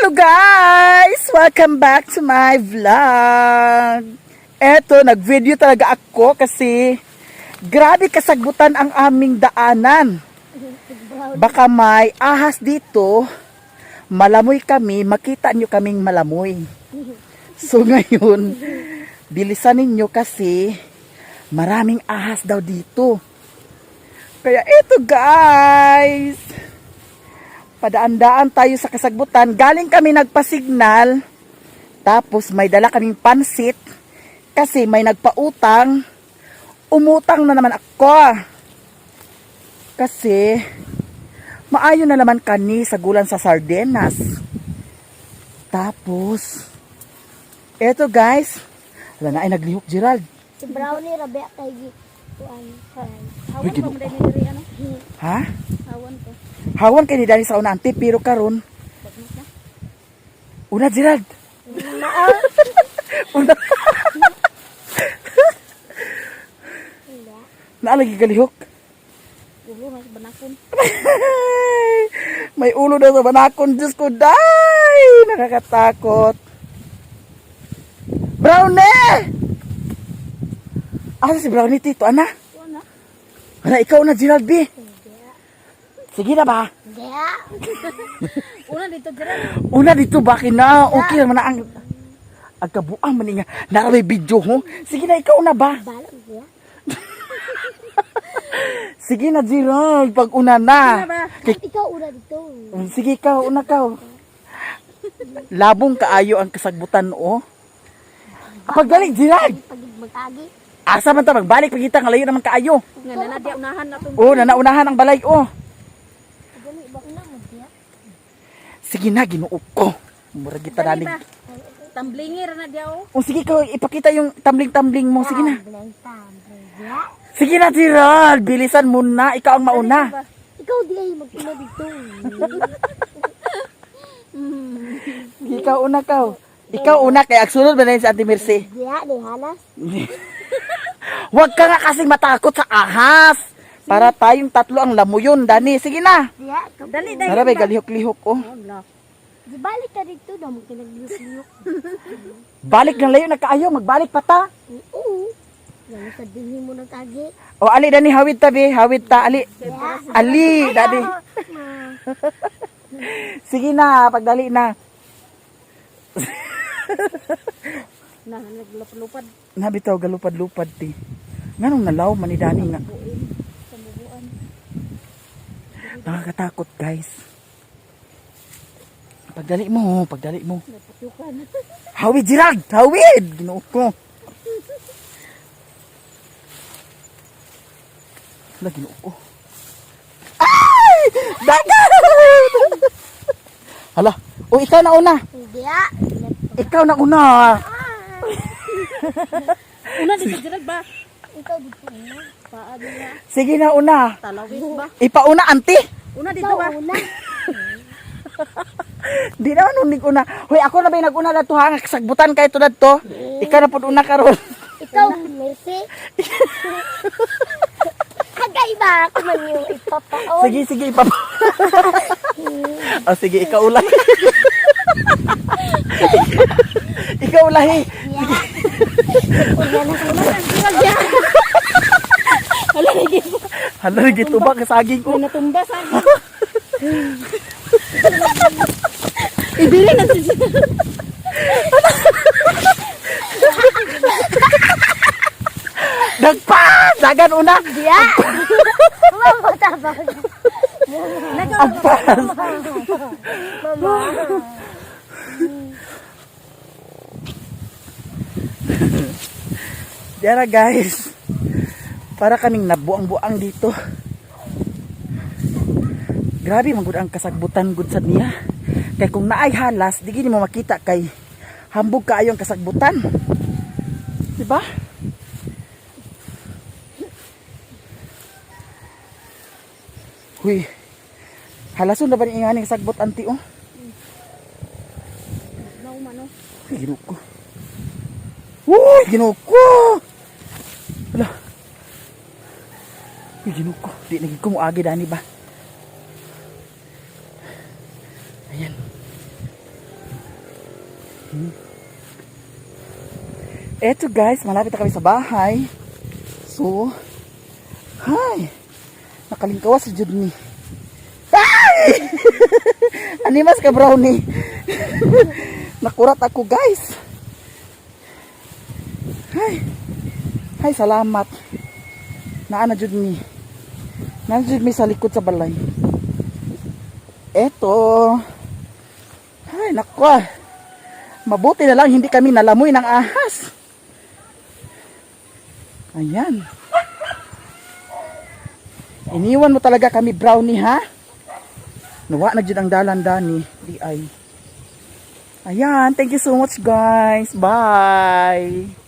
Hello guys! Welcome back to my vlog! Eto, nag-video talaga ako kasi grabe kasagbutan ang aming daanan. Baka may ahas dito, malamoy kami, makita nyo kaming malamoy. So ngayon, bilisan ninyo kasi maraming ahas daw dito. Kaya eto guys, padaan-daan tayo sa kasagbutan. Galing kami nagpasignal. Tapos may dala kaming pansit. Kasi may nagpautang. Umutang na naman ako. Kasi maayo na naman kani sa gulan sa sardinas. Tapos, eto guys. Wala na ay naglihok, Gerald. Si Brownie rabi kay gi kuan. Uy, Hawan Ginoo. pa mo dahil diri ano? Ha? Hawan ko. Hawan kay ni Dani sa una, ante, pero karon. Bagnos na. Una, Gerald. Una. Naalagi galihok. Ulo mas banakon. May ulo daw sa banakon. Diyos ko, day! Nakakatakot. Brownie! Asa si Brownie, tito? Ana? Kuan na. Ana, ikaw na, Gerald B. Sige na ba? Hindi. Una dito dira. Una dito, bakit na? Okay naman na ang... Ang kabuang man nga. Naramay video, ho? Sige na, ikaw na ba? Balog niya. Sige na, Gerald. Pag una na. Sige na ba? Kay Ikaw una dito. Sige, ikaw, una ka. Labong kaayo ang kasagbutan, oh. Pagbalik, Gerald! Pag mag-agi. Asa man ta, magbalik, pagita, nga layo naman kaayo. Nga na na unahan na tong. Oh, nanaunahan ang balay, oh. Gani ba una mo diya? Sige na, ginoo ko. Mura kita Dali nanig. ba? Tamblingi ra na diya oh. Oh, sige, ikaw, ipakita yung tumbling-tumbling mo. Sige na. Tumbling, tumbling diya. Sige na, Gerald. Bilisan mo na. Ikaw ang mauna. Dali ba? Ikaw di ay mag-una dito. Ikaw una ka. Ikaw una, kaya agsunod ba na yun si Ate Mercy? Diya di halas. Huwag ka nga kasing matakot sa ahas. Para tayong tatlo ang lamuyon, Dani. Sige na. Diya ka. Dali dali. Nara, may galihok-lihok, oh. Wala. Di balik ka dito na mo kinagliyok-liyok. Balik na layo na kaayo, magbalik pa ta. Oo. Yan sa dinhi mo nag-agi. O ali dani hawid ta be, hawid ta ali. Ali dani. Sige na, pagdali na. Na naglupad-lupad. Nabitaw galupad-lupad ti. Nganong nalaw man ni Dani nga. Buin sa bubuan. Nakakatakot, guys. Pagdali mo, pagdali mo. Naputyukan. Hawid Gerald, hawid. Ginoo ko. Hala, ginoo ko. Ay! Dagat! Hala, o ikaw na una. Diya. Ikaw na una. Una dito Gerald ba? Ikaw dito una. Paa niya. Sige na una. Talawis ba? Ipauna, auntie. Una dito Ikaw ba? una. Di naman unig una. Hoy, ako na ba yung nag-una na to ha? Kasagbutan kayo to na to. Ikaw na po una karon. Ikaw, Mercy. Kagay ba ako man yung ipapaon? Sige, sige, ipapa. Oh, sige, ikaw ulahi. Ikaw ulahi. Yeah. Una na Gerald ya. Hala lagi. Hala, nagito ba kasaging ko? Natumba sa akin. Ibili na si Gerald. Nagpa! Dagan una! Yeah. Mama, tabang. Agpas! Mama. Diara guys. Para kaming nabuang-buang dito. Grabe man gud ang kasagbutan gud sad niya. Kay kung naay halas, di gini mo makita kay hambog kaayo ang kasagbutan. Di ba? Huy. Halason na ba ni ingani kasagbot anti oh? No man oh. Uy, ginoo ko. Uy, ginoo ko! Hala. Uy, ginoo ko. Di naging kumuagi dani ba? Ayan. Eto guys, malapit na kami sa bahay. So, hi! Nakalingkawas si Judney. Ay! Animas ka, brownie. Nakurat ako, guys. Hi. Hi, salamat. Naa na jud mi. Naa na jud mi sa likod sa balay. Eto. Ay, nako. Ah. Mabuti na lang hindi kami nalamoy ng ahas. Ayan. Iniwan mo talaga kami, brownie, ha? Nawa na jud ang dalan, Dani. Di ay. Ayan, thank you so much, guys. Bye.